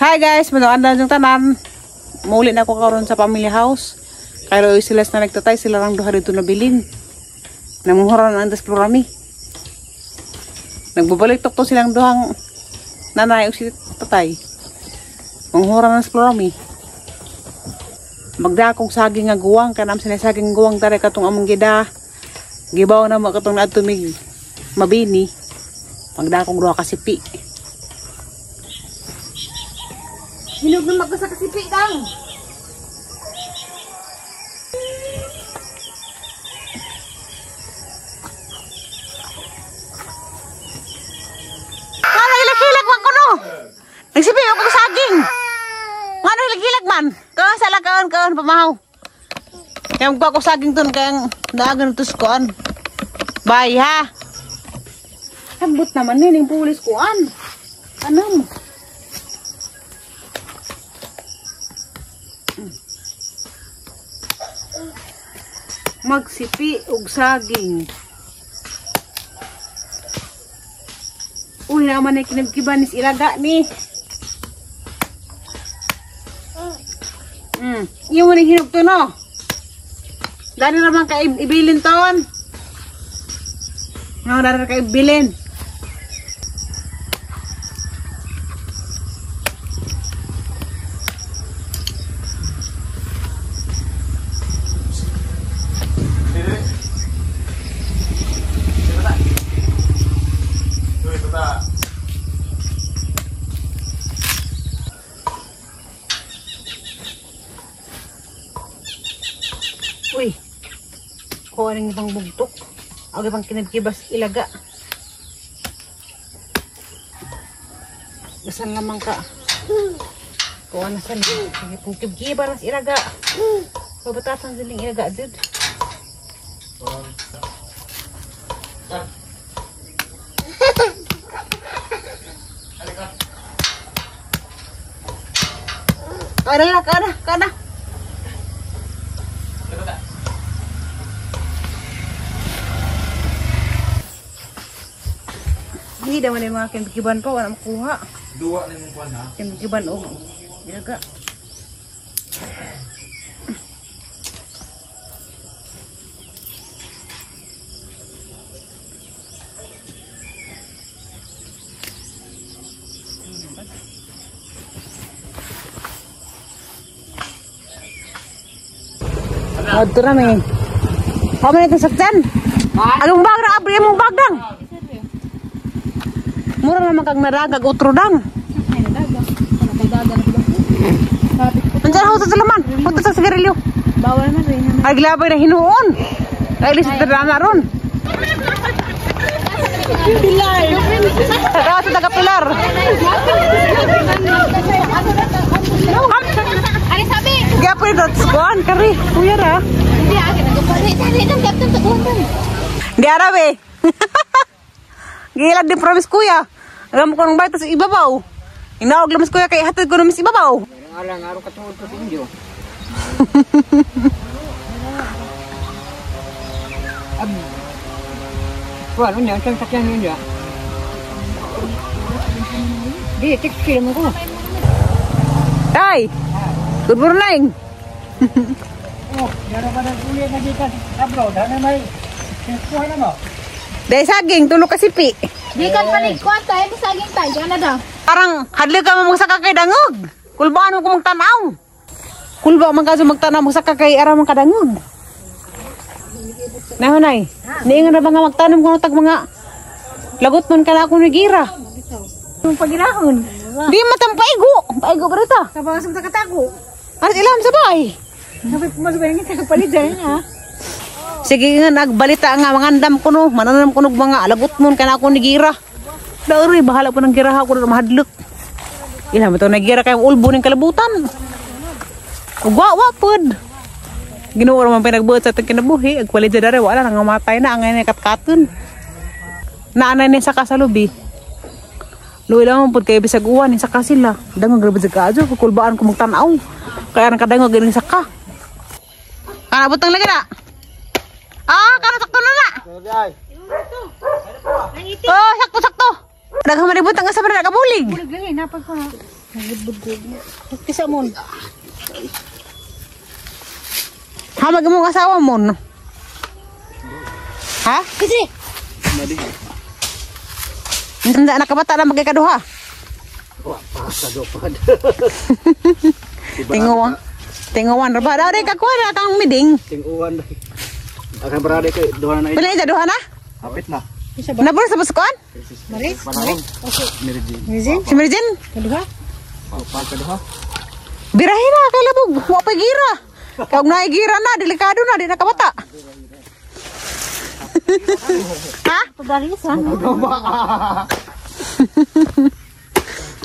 Hi guys, manuandan yung tanan. Muli na ako karon sa family house. Kaya sila na nagtatay, sila lang duha dito nabilin. Namuhuran ang desplorami. Nagbabalik to silang duhang nanay o si tatay. Manghuran ang desplorami. Magdakong saging nga guwang, kanam sila saging guwang tara katong among gida. Gibaw na mo katong naadto mig mabini. Magdakong duha ka sipi. Hinog na magka sa kasipi dang. Kala hilak-hilak man kuno. Nagsipi ako saging. Ngano hilak-hilak man? Kaon sa kaon kaon pamahaw. Kaya magkuha ko saging ton kaya daagan ito sa kuan. Bye ha. Ambot naman ni ning pulis kuan. Ano mo? Magsipi og saging. Uy, naman ay kinabkiban ni ilaga ni. Iyo mo ni hinog to no. Dali naman ka ibilin ton. No, dali ka ibilin. Uy, kuha ng ibang bugtok. Ako ibang kinabkibas ilaga. Basan lamang ka. Kuha na san. Sige, kung kibkiba nas ilaga. Pabatasan siling ilaga, dude. Kana na, kana, kana. Hindi naman yung mga kinabkiban pa, wala makuha. Duwa na yung kuhan ha? Kinabkiban o. Ilaga. Adto na mi. Pamay itong saktan. Anong bag na abri mong bag dang? Mura naman kang naragag utro dang. Nandiyan ako sa laman. Punta sa sigarilyo. Bawal man rin. Ay glabay na hinuon. Ay lisit na ron. Pilar. Sa taga Pilar. Ari sabi. Gapon dot kuan kari. Kuya ra. Hindi akin nagpalit. Di arabe. Gilag din promise kuya. Alam ko nang bayad sa ibabaw. Inaog lamas kuya kay hatid ko naman sa ibabaw. Alang araw katungod ko sa inyo. Kuan unya ang sakyan niya. Di tik mo ko. Tay. Good morning. Oh, yaro ba nang kuya na dito abroad ana may kuha na mo. Dahil saging tulo ka sipi. Di kan palig kuan tayo saging tayo ana daw. Parang hadli ka mo magsaka kay dangog. Kulbaan mo ko magtanaw. Kulba man kaso magtanaw magsaka kay ara man kadangog. Nahunay. Niingon na ba nga magtanom kuno tag mga lagot man kana ako ni gira. Yung paginahon. Di matampaigo. Paigo ba rita? Sa bawas sa katago. Ano ilam sa bay? Sabi pumasok nga sa kapalit dyan ha. Sige nga nagbalita nga mangandam kuno, mananam kuno mga lagot mon kana ako ni gira. Daori bahala po ng gira ako na mahadlok. Ilam ito nagira kay ulbo ning kalabutan. Ugwa wa pod. Ginoo ra man pinagbuot sa atong kinabuhi, ag kwalidad dare wala nang matay na ang ngay katkaton. Naanay ni sa kasalubi. Luwi lang pod kay bisag uwan ni saka sila. Dangog ra bud sa kaadyo, kulbaan ko magtan-aw. Kaya ang kadangog ganing saka. Kana butang lagi na. Ah, kana sakto na na. Oh, sakto sakto. Daghang maributang asa man nakabulig. Bulig lagi napag ko. Kisa mon. Hamag mo asawa mon. Ha? Kasi. Hindi nakabata na magkakaduha. Wa pa sa dopad. Tinguan. Tinguan ra ba? Dari ka kuha na kang miding. Tinguan. Akan berada kay duha na. Pila ija duha na? Hapit na. Nabura sa buskon? Maris? Maris. Merijin. Merijin? Si Merijin? Kaduha? Pa kaduha. Birahin na kay labog. Wa pa gira. Kag naay gira na, delikado na, di na kabata. Ha? Pagalis ha?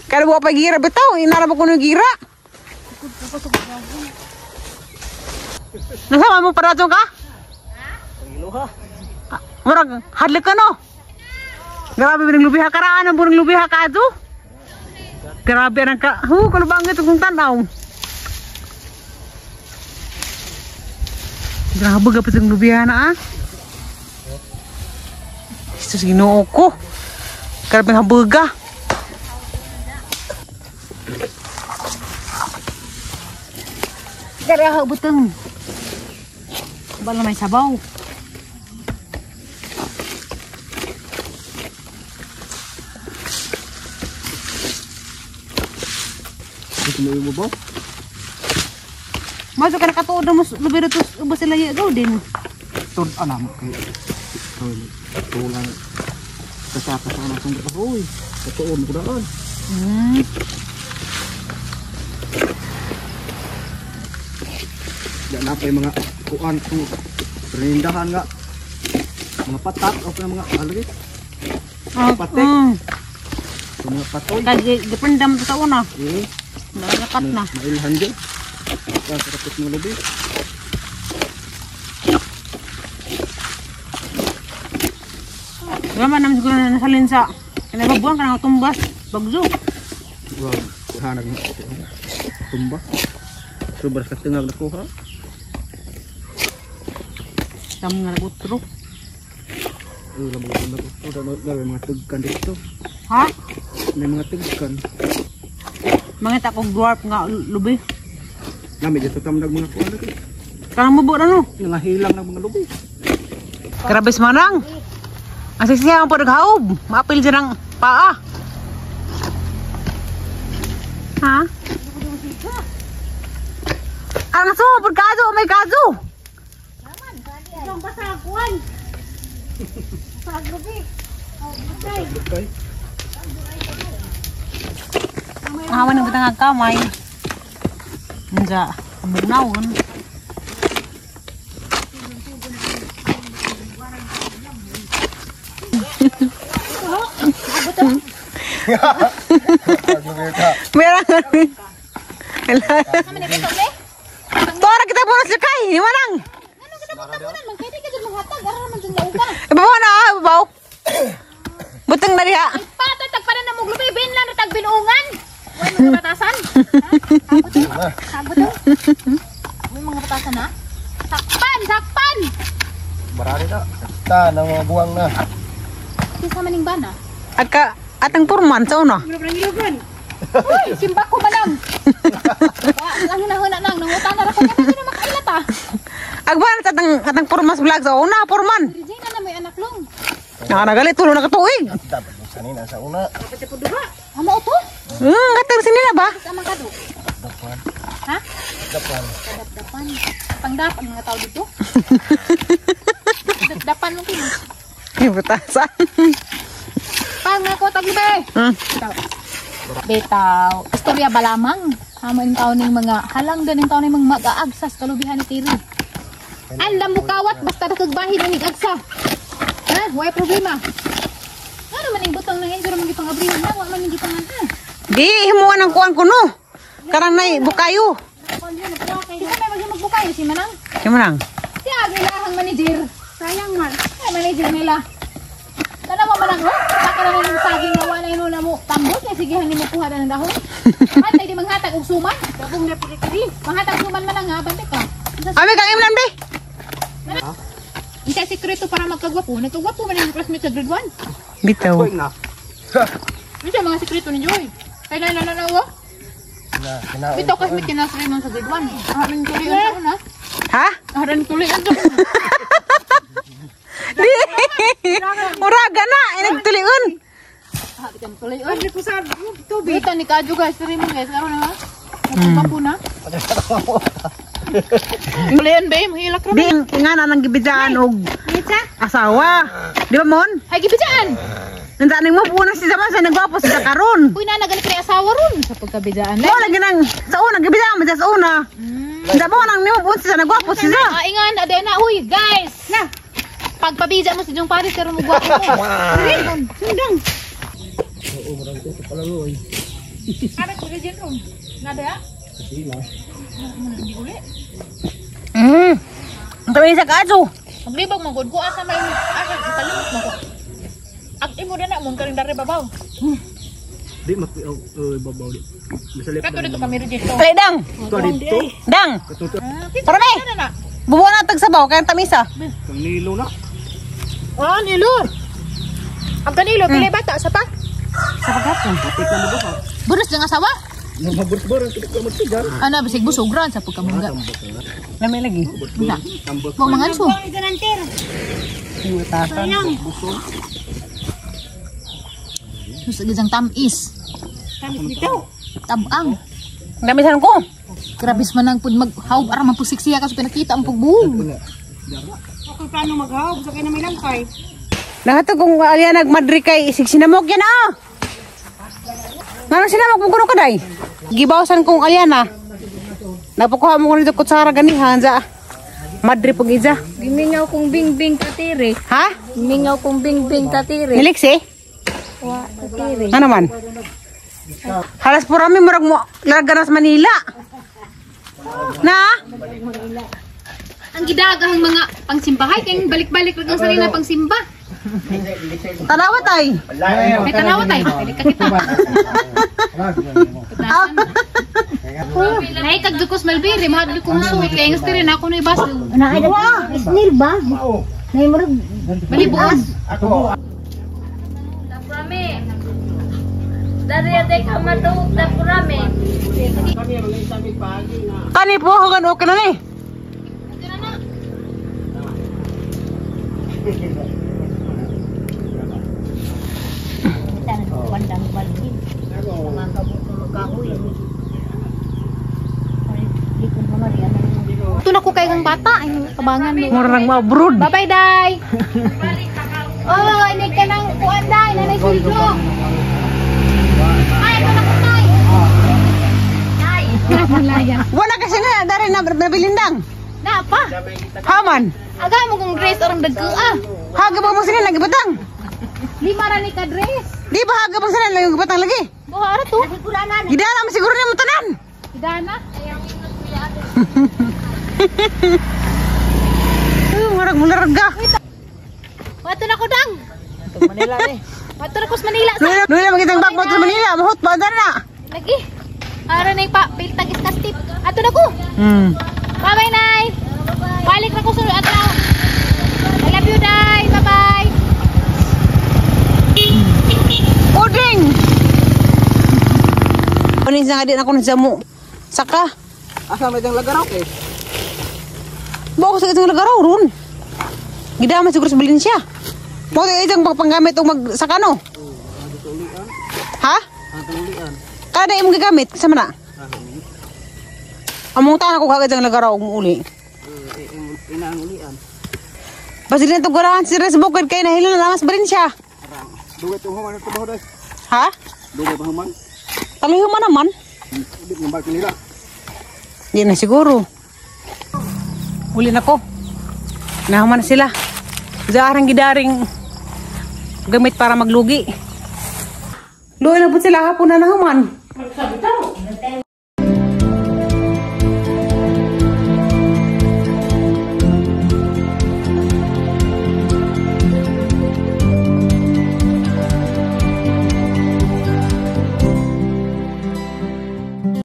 Kada wa pa gira bitaw, inara ba kuno gira? Nasama mo para ka? Ha? Murag hadlok ka no? Grabe bining lubiha karaan ang burong lubiha ka ato. Grabe ang ka. Hu, kalubangit kung tanaw. Grabe gapit ang lubiha na ah. Jesus, Ginoo ko. Grabe ang habuga. Karaha butang. Bala may sabaw. Ito mo yung babaw? Masuk ka nakatuod na mas lubi na tos ubos sila yagaw din. Tod alam kay toilet. Tulang kasaka sa anak kong uy. Katuon ko daan. Diyan na pa yung mga kuan kung rindahan nga. Mga patak o mga alagi. Patek. Mga patoy. Kag gipandam to sa una. Eh, Nakakat na. mailhan dyan. Sarapit ng lubi. Wala man naman siguro na nasalin sa kinababuan ka ng tumbas. Bagzo. Wow, hanag na. Tumba. Sobrang katungag na kuha. Sam nga nagutro. Labog na nagutro. May mga tugkan dito. Ha? May mga tugkan. Mangita kong dwarf nga lubi. Nami dito tam nag mga kuha lagi. Kanang mubo na no. Nangahilang ng mga lubi. Grabe sa manang. Ang sisiya ang paghaob. Maapil dyan ang paa. Ha? Ang so, pagkado, may kado. Ang basaguan. Basag lubi. Okay. Awan ng butang ang kamay. Nga, bugnawon. Meron. Tora kita bonus lekay, ni manang. Ano kita punta-punan? Magkaya ka dyan manghatag. Ara naman dyan lauka. Ibabaw na, ibabaw. Butang na diha. Patay, tagpanan na mong lubi. Binlan na tagbinuungan. Uy, mga batasan. Ha? Sabot to. Sabot to. Uy, mga batasan ha? Sakpan! Sakpan! Marami na. Ta, nang mga buwang na. Kisa maning bana? Agka, atang purman sa una. Uy, simba ko ba lang? Wa, lang hinahuna nang. Nangutan na rin ko. Kaya na makailat ah. Agban atang purmas vlog sa una, purman. Regina na may anak long. Nakanagalit, tulo na katuig. Dapat mo sanina sa una. Amo to? Katang sinina ba? Sa amang kado. Dapan. Ha? Dapan. Dapan. Pangdapan mga tao dito. Dapan mo kini. Ay, butasan. Pang ako tagbe. Bitaw. Istorya ba lamang? Hamo in taon ning mga halang ganing taon ning mga mag-aagsas kalubihan ni Tiri. Andam mo kawat basta nakagbahin ang agsa. Ha? Way problema. Ano man ning butang nang enjuro man gipang abrihan na wa man ning gipangan ha. Di, himuan ang kuan ko no. Karang nay, bukayo. Kita may maging magbukayo si Manang. Si Manang. Siya ang ilahang manager. Sayang man. Ay, manager nila. Tanawa Manang, oh. Saka na ng saging nga wala yun na mo. Tambos na sige mo kuha na ng dahon. Bantay di manghatag og suman. Dabong na pagkakari. Manghatag suman Manang ha, bantay ka. Ami kang imlan be. Isa sekreto para magkagwapo. Nagkagwapo man ang classmate sa grade 1. Bitaw. Na. Ano siya mga sekreto ni Joy? Kaya na na na oh. Bitaw kasi may kinasri man sa grade 1. Aran tuloy ang sa una. Ha? Aran tuloy ang sa una. Di. Uraga na, inagtulion. Tuloy. Ay, ko sa tubig. Bitaw ni Kadyo guys, diri mo guys. Karon na. Nagpa po na. Tuloyan ba? Mahilak ra. Di nga na nang gibidaan og asawa. Di ba mon? Ay gibidaan. Nandaan mo po na si Zaman sa nagwapo sa karon. Uy na nagali kay asawa ron sa pagkabidaan. Mo lagi nang sa una gibidaan man sa una. Nda mo nang nimo po sa nagwapo siya. Ah, ingan ade na uy guys. Na. Pagpabida mo si Jong Paris karon mo gwapo mo. Sundang. Oo, marang ko pala oy. Ara ko rin ron. Nada? Sila. Hindi uli. Ang kami sa kadyo. Maglibog mo gud ko asa may asa kalimot mo ko. Ag imo na na mo karing dare babaw. Di mapi babaw di. Masalip. Kato dito kami rin dito. Kay dang. Ito dito. Dang. Katuto. Para me. Ano na? Bubo na tag sabaw kay ang tamisa. Kang nilo na. Ah, nilo. Ang kanilo pili bata sa pa. Sa pagkatong. Kapit na mo ba? Buros lang asawa. Maburs-burs ang ko magsigar. Ana bisig busogran sa pagkamungga. Lami lagi. Unsa? Tambak. Mo manganso. Utasan. Sus gizang tamis. Tamis dito. Tabang. Damisan ko. Grabis man ang pud maghawb ara man pusik siya kasi pinakita ang pagbuhog. Nahatag kung alya nagmadri kay isig sinamok yan ah. Ngano sinamok mo kuno kaday? Gibawsan kong alya na. Napakuha mo ko nito kutsara ganihan sa madri pag iza. Gimingaw kong bingbing tatiri. Ha? Gimingaw kong bingbing tatiri. Niliksi? Eh? Wa tatiri. Ano man? Halas po rami murag mo larga na sa Manila. Na? Ang gidagahang mga pangsimbahay kay balik-balik ra kang sarili na pangsimba. Tanawa tay. May tanawa tayo. Balik ka kita. Nay kag dukos malbiri mahadlok ko musuot kay ingas diri na ako na ibas. Wa isnil ba? Nay murag Balibuon. Dapurami. Dari ate ka matuog dapurami. Kani po hagan okay na ni. Ito na ko kay kang bata ay kabangan mo. Murag nang mabrod. Bye-bye, Day. Oh, ini ka nang kuan, Day. Nanay sildo. Ay, ito na ko, Day. Day. Wala kasi nga dari na nabilindang. Na pa. Haman. Aga mo kong dress orang dagko ah. Haga ba mo sila lagi batang? Lima ra ni ka dress. Di ba haga ba sila lagi batang lagi? Buha ra to. Gidala mo siguro niya mo tanan. Idana. Murag mularga. Wato na ko dang. Manila ni. Wato na ko sa Manila sa. Nula nula magitang bakbot sa Manila, mahut ba na? Lagi. Ara na pa piltag iskastip. Ato na ko. Bye-bye, Nay. Balik na ko sunod adlaw. I love you, Day. Bye-bye. Uding. Uning sa nga din ako sa mo. Saka. Asa may dang lagaraw kay? Buo ko sa itong lagaraw ron. Gidama siguro sa Valencia. Mo tayo itong panggamit o mag sakano. Ha? Kada imong gigamit sa mana? Among taon ako kagad ang lagaraw og uli. Inaang ulian. Basta din itong garahan si Res Bukid kay nahilo na naman sa Valencia. Dugay tong human ito ba day? Ha? Dugay pa human. Taliho man naman. Di mo balik nila. Di na siguro. Uli na ko. Nahuman na sila. Zaarang gidaring gamit para maglugi. Luoy na po sila hapon na nahuman.